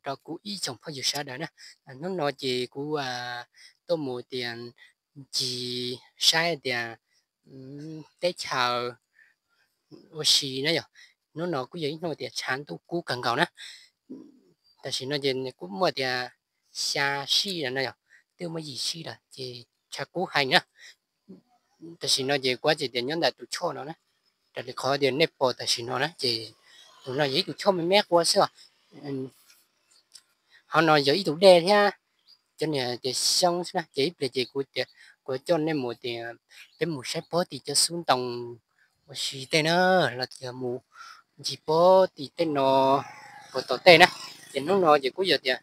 rau kuv ib tsoom phooj ywg sawv daws na. Hnub no ces kuv tuaj mus tias ncig saib tias teb chaws ua si na yom. Hnub no kuj yog ib hnub tias tshav ntuj kub kawg nkaus na. Tam sim no ces kuj muaj tias xya sij lawm na yom, twb muaj yim sij lawm ces tshav kub heev na. Tam sim no ces kuv tseem tias nyob ntawm tus choj no na, raws li qhov tias nej pom tam sim no na ces tus no yog ib tus choj me me quaj xwb os. Hauv no yog ib tug dej thiab cov niag tias xyoob xwb na. Ces ib pliag ces kuv tias kuv coj nej mus tias peb mus saib puag tim cov xub ntoo ua si tej na, los tias mus ncig puag tim tej no puag tom tej na. Ces hnub no ces kuj yog tias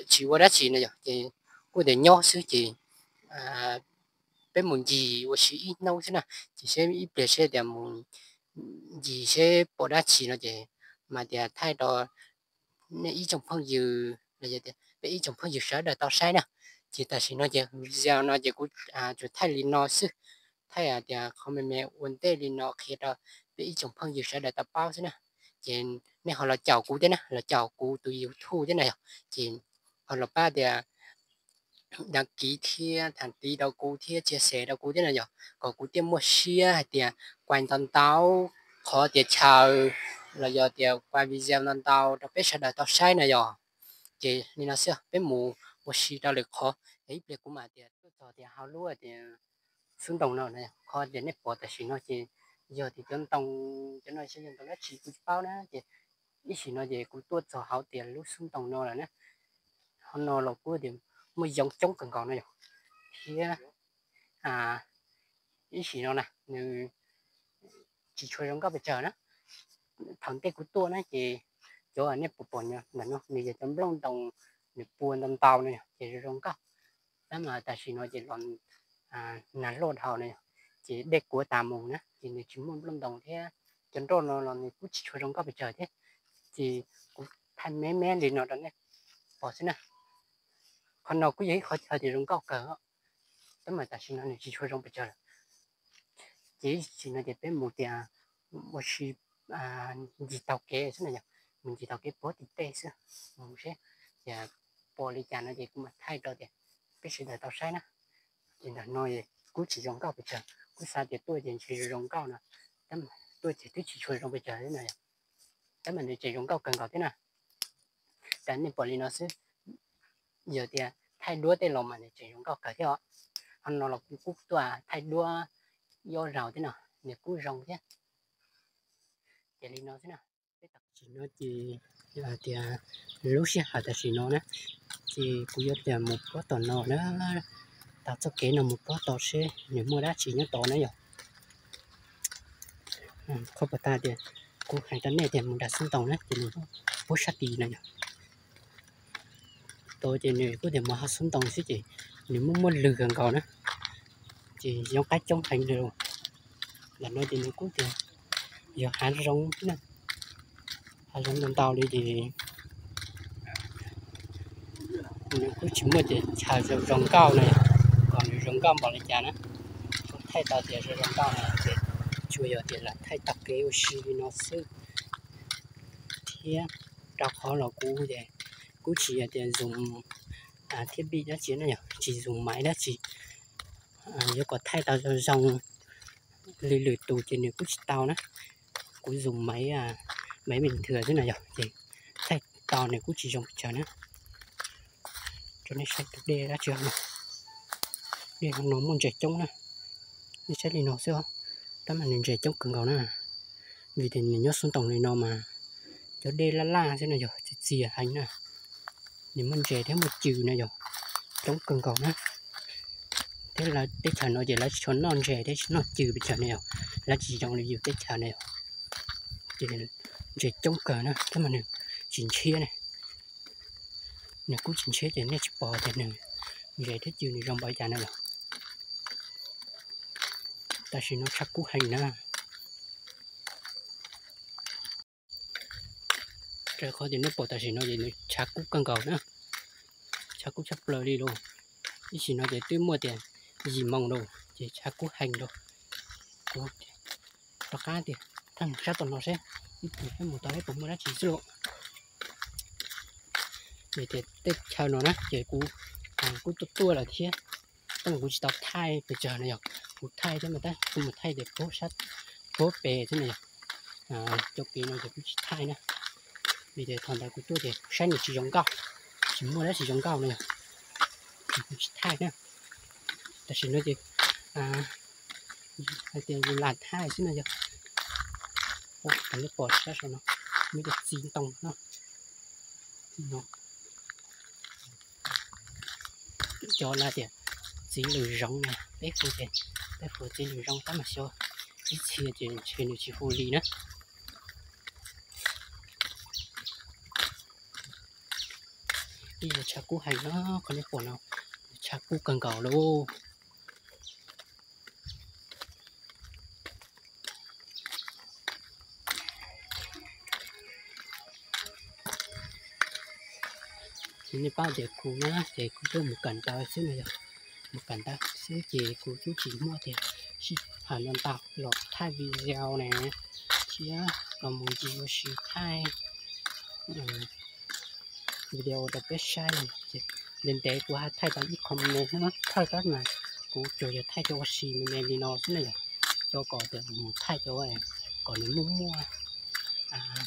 tsis ua dab tsi no yog ces kuj tias nyob xwb ces peb mus ncig ua si ib hnub xwb na, ces seb ib pliag seb tias mus ncig seb pom dab tsi no ces mam tias thaij rau nej ib tsoom phooj ywg los yog tias peb ib tsoom phooj ywg sawv daws tau saib na. Ces tam sim no ces video no ces kuv tsuas thaij li no xwb, thaij tias qhov me me ua ntej li no qhia rau peb ib tsoom phooj ywg sawv daws tau paub xwb na. Ces nej ho los caum kuv thiab na, los caum kuv tus YouTube thiab na yog, ces ho los pab tias đăng ký thiab tham tí rau kuv thiab chia sẻ rau kuv thiab na yog, kom kuv thiaj muaj siab hais tias kuaj ntau ntau qhov tias chaw los yog tias kuaj video ntau ntau rau peb sawv daws tau saib na yog. Ces li no xwb peb mus ua si rau lwm qhov, ib pliag kuv mam tias tuaj txog tias hauv lub tias xub ntoo no na, qhov tias nej pom tam sim no ces yog tias cov ntoo, cov no xyov yog ntoo dab tsi kuv tsis paub na. Ces ib sim no ces kuv tuaj txog hauv tias lub xub ntoo no lawm na. Hauv no los kuj tias muaj yoov coob kawg nkaus no yog, thiab ib sim no na nws tsis tshua zoo nkauj pes tsawg na. Thaum ntej kuv tuaj na ces cov nej puas pom ntawm no nws yog cov nplooj ntoo, nws pua ntau ntau no ces zoo zoo nkauj. Tab mas tam sim no ces los nag loj dhau na, ces dej kuav tas mus na ces nws tsis muaj nplooj ntoo thiab, cov nroj no los nws kuj tsis tshua zoo nkauj pes tsawg thiab. Ces kuv thaij me me li no rau nej pom xwb na. Qhov no kuj yog ib qhov chaw tias zoo nkauj kawg, tab mas tam sim no nws tsis tshua zoo pes tsawg lawm. Ces ib sim no ces peb mus tias ua si ncig taug kev xwb na yog, mus ncig taug kev puag tim tej xwb, mus seb tias pom li cas no ces kuv mam thaij rau tias peb sawv daws tau saib na. Ces ntawm no kuj tsis zoo nkauj pes tsawg, kuj xav tias tuaj ces ntshe zoo nkauj no, tab mas tuaj ces twb tsis tshua zoo pes tsawg thiab na, tab mas nws tseem zoo nkauj kawg nkaus thiab na. Cas nej pom li no xwb, yog tias thaij duab tej los mas nws tseem zoo nkauj kawg thiab os. Ho no los kuv kuj tuaj thaij duab ib ob zaug thiab no, nws kuj zoo thiab. Ces li no xwb na. Tam sim no ces yog hais tias lub sij hawm tam sim no na, ces kuv yuav tias mus puag tom no na, taug txoj kev no mus puag tom seb nws muaj dab tsi nyob tod na yog. Qhov puas tas tias kuv hais rau nej tias mus nram xub ntoo na ces nws puag sab tid no yog. Tod ces nws kuj tias mus hauv xub ntoo xwb ces nws muaj muaj lwg kawg nkaus na, ces yoov qab coob heev li. Ntawm no ces nws kuj tias yog hav zoov na, hav zoov ntau ntau li ces nws kuj tsis muaj tias chaw zoo zoo nkauj na, kom nws zoo nkauj npaum li cas na. Kuv thaij tau tias zoo zoo nkauj na ces tsuas yog tias lam thaij taug kev ua si li no xwb thiab, rau qhov los kuv ces kuj tsis yog tias zoo thiab pij dab tsi na yog, tsis zoo maiv dab tsi, yuav kom thaij tau zoo zoo li lwm tus ces nws kuj tsis tau na. Kuv zoo maiv, maiv bình thường xwb na yog, ces thaij tau nws kuj tsis zoo pes tsawg na. Rau nej saib tus dej dab tsi no, dej hauv no muaj ntses coob na, nej saib li no xwb, tab mas nws ntses coob kawg nkaus na, vim tias nws nyob xub ntoos li no mas cov dej laj laj xwb no yog, txias txias heev na. Nws muaj ntses thiab muaj cws no yog, coob kawg nkaus na. Thiab lawv teb chaws no ces lawv tsis tshua noj ntses thiab tsis noj cws pes tsawg no yog, lawv tsis zoo li yus teb chaws no yog. Ces ntses coob kawg na, tab mas nws tsis ntshiab ne, nws kuj tsis ntshiab ces nej tsis pom tias nws ntses thiab cws nws zoo npaum li cas no yog. Tam sim no tshav kub heev na, rau qhov tias nej pom tam sim no ces nws tshav kub kawg nkaus na, tshav kub tshaj plaws li lauj. Ib sim no ces twb muaj tias yim moos lauj ces tshav kub heev lauj. Kuv rov qab tias thaj mus sab tom no seb, ib pliag peb mus tau peb puas muaj dab tsi xwb lauj. Ces tias tej chaw no na ces kuv kuj tuaj tuaj lawm thiab, tab mas kuv tsis tau thaij pes tsawg no yog, kuv thaij thiab mas tab kuv mus thaij tias puag sab, puag pem thiab no yog, cov kev no ces kuv tsis thaij na, vim tias thaum ntawd kuv tuaj ces kuv saib nws tsis zoo nkauj, tsis muaj dab tsi zoo nkauj no yog, ces kuv tsis thaij na. Tam sim no ces hais tias yus lam thaij xwb no yog, tam nej pom sab saum no muaj cov txiv ntoo no, cov lawv tias txiv lws zoov na, peb hu ces peb hu txiv lws zoov tab mas xyov ib txhia ces ntshe nws tsis hu li na. Ib yam tshav kub heev no, qhov nej pom no tshav kub kawg nkaus lauj. Ces nej paub tias kuv na ces kuv tuaj mus kawm ntawv xwb no yog, mus kawm ntawv xwb ces kuv twb tsis muaj tias sij hawm no ntau los thaij video ne, thiab los mus ncig ua si thaij video rau peb saib no ces ntev ntev kuv hais thaij tau ib qho me me xwb na, thawj tab mas kuv tsuas yog thaij cov ua si me me li no xwb na yog, cov kom tias mus thaij cov kom nws muaj muaj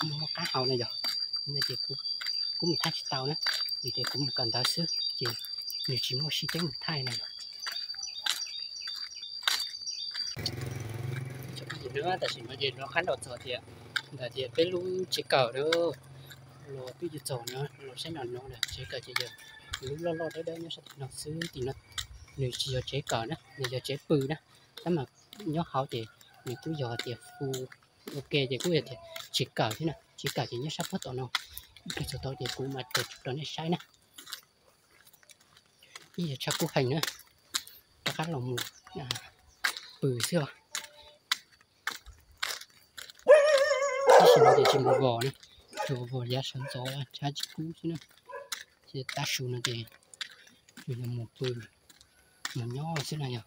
muaj muaj qab hau na yog, no ces kuv mus thaij tsis tau na, vim tias kuv mus kawm ntawv xwb ces nws tsis muaj sij ceeb mus thaij na yog. Tam sim no ces rov qab los txog tias ntawm tias peb lub tsev kawm na, los twb yuav txog no los saib no no lawm, tsev kawm ces yog lub loj loj dawb dawb nyob sab tim no xwb, tim no nws tsis yog tsev kawm na, nws yog tsev pw na, tab mas nyob hauv ces nws kuj yog tias fu ua ke ces kuj yog tias tsev kawm thiab na, tsev kawm ces nyob sab puag tom no, ib pliag txog tau ces kuv mam tso rau nej saib na. Ib yam tshav kub heev na, rov qab los mus pw xwb os. Tab sis no ces tsis mus vos na, tsis mus vos yav sawv ntxov tshav tsis kub xwb na, ces tav su no ces yog mus pw mus nyob xwb no yog.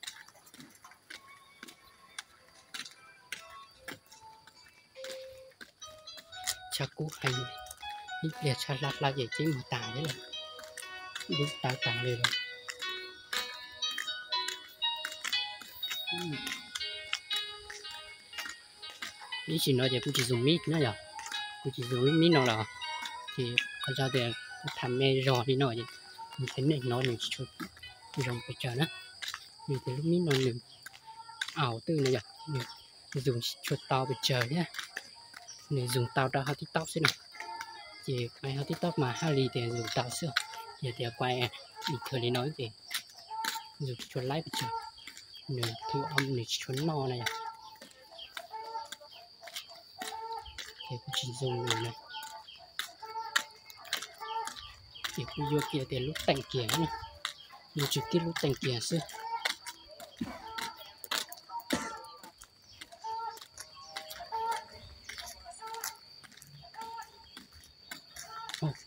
Tshav kub heev, ib pliag tshav hla hla ces ceeb mus tas thiab lawm, dub tawv tas li lawm. Ib sim no ces kuv tsis zoo mic na yog, kuv tsis zoo lub mic no los ces qhov txog tias kuv tham me zog li no ces nws thiaj nej hnov nws tsis tshua zoo pes tsawg na, vim tias lub mic no nws aus twj no yog nws zoom tsis tshua tau pes tsawg thiab, nws zoom tau rau hauv TikTok xwb na, ces hauv TikTok mas haj li tias zoom tau xwb, yog tias kuv ib tug li no ces zoom tsis tshua laib pes tsawg, nws thu nws tsis tshua noj na yog. Ces kuv tsis zoo li na, ces kuv yuav kiag tias lub teem kiag, yuav tsum kiag lub teem kiag xwb.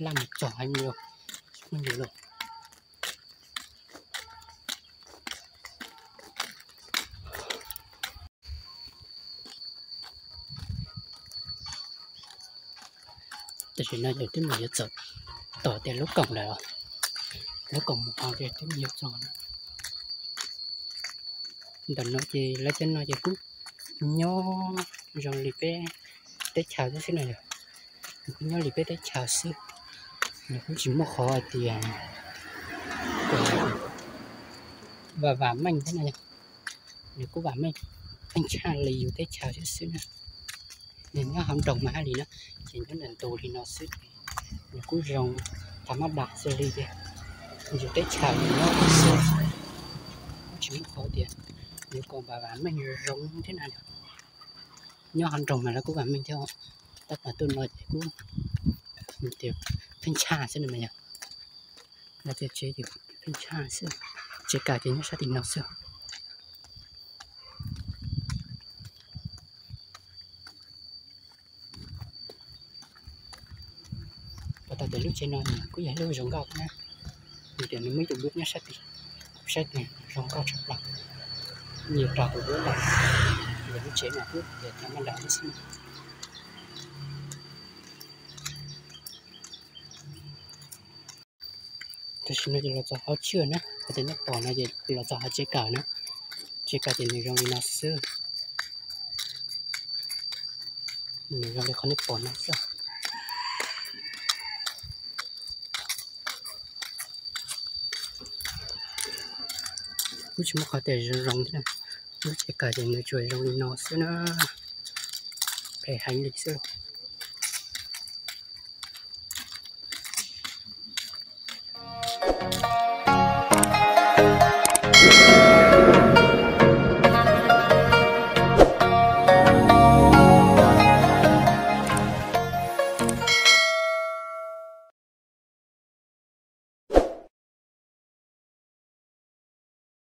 Laj mus txog heev li, tsis muaj nyiaj lawm. Tam sim no ces twb mus yuav txog tom tias lub koom lawm, lub koom mus hauv ces twb mus yuav txog. Ntawm no ces lawv cov no ces kuj nyob zoo li peb teb chaws xwb na yog, nws kuj nyob li peb teb chaws xwb, nws kuj tsis muaj qhov hais tias vam vam meej thiab na yog, nws kuj vam meej pheej tshaj li yus teb chaws thiab xwb na. Nws nyob hauv nroog mas haj li na, ces nyob ntawm ntug li no xwb, nws kuj zoo tag mab dam xws li tias yus teb chaws nws nyob xwb, kuj tsis muaj qhov tias nws kom vam vam meej zoo thiab na. Nyob hauv nroog mas lawv kuj vam meej thiab, tab tom tuaj no ces kuj tias pheej tshaj xwb no mas yog, lawv tias tsev ces pheej tshaj xwb, tsev kawm ces nyob sab tim no xwb. Pom tau tias lub tsev no kuj yog lub zoo nkauj na, vim tias nws muaj ib tug dub nyob sab tid, kuv saib tias zoo nkauj tshaj plaws, nyias rau tus dub lawm, lub tsev no kuj tias tag mab dam xwb. Tam sim no ces los txog hauv tshiab na, qhov tias nej pom no ces los txog hauv tsev kawm na. Tsev kawm ces nws zoo li no xwb. Nws zoo li qhov nej pom no xwb. Kuj tsis muaj qhov tias zoo zoo thiab, lub tsev kawm ces nws tsuas zoo li no xwb na. Phem heev li xwb.